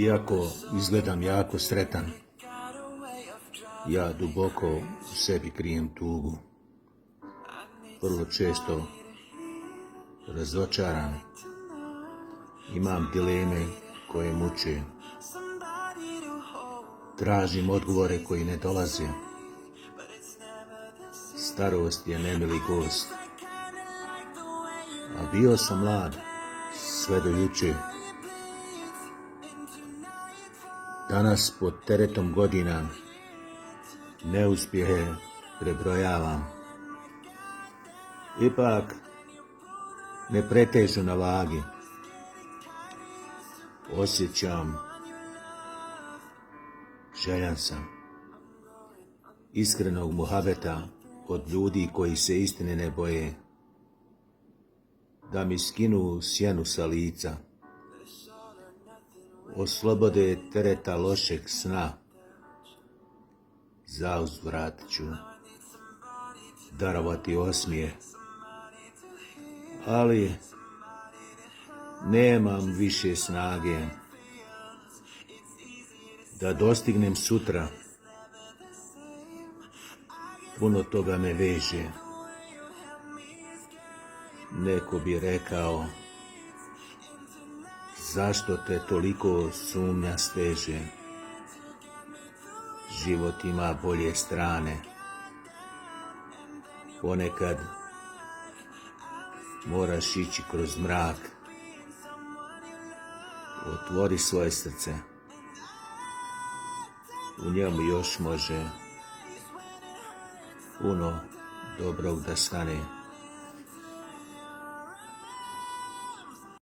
Iako izgledam jako sretan, ja duboko u sebi krijem tugu. Vrlo često razočaran, imam dileme koje muče. Tražim odgovore koji ne dolaze. Starost je nemili gost. A bio sam mlad, sve do juče. Danas pod teretom godina neuspjehe prebrojavam. Ipak ne pretežu na vagi. Osjećam, željan sam iskrenog muhabeta od ljudi koji se istine ne boje, da mi skinu sjenu sa lica, oslobode tereta lošeg sna. Zauzvrat ću darovati osmijeh, ali nemam više snage da dostignem sutra. Puno toga me veže. Neko bi rekao, zašto te toliko sumnja steže? Život ima bolje strane. Ponekad moraš ići kroz mrak. Otvori svoje srce. U njemu još može puno dobrog da stane.